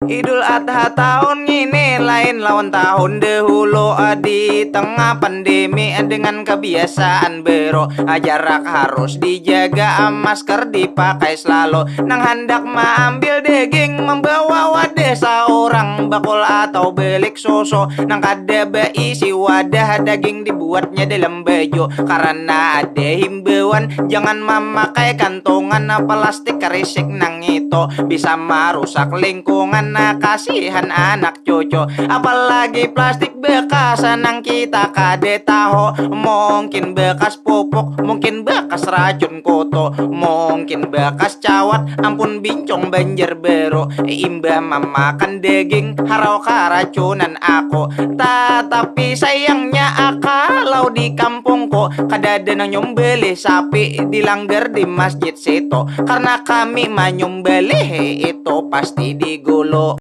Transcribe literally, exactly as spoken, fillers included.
Idul Adha tahun ngini lain lawan tahun dahulu. Di tengah pandemi dengan kebiasaan bero, jarak harus dijaga, masker dipakai selalu. Nang handak maambil daging, membawa wadah saurang, bakul atau belik soso nang kada baisi wadah. Daging dibuatnya dalam baju karena ada himbauan jangan memakai kantongan plastik, risik nang itu bisa marusak lingkungan. Nah, kasihan anak cucu, apalagi plastik bekas nang kita kada tahu, mungkin bekas pupuk, mungkin bekas racun kutu, mungkin bekas cawat, ampun bincong banjar baru. Imbah memakan daging, harau karacunan aku. Tatapi sayangnya, kalau di kampungku kadada nang nyumbelih sapi di langgar di masjid situ, karena kami manyumbelih itu pasti digulu.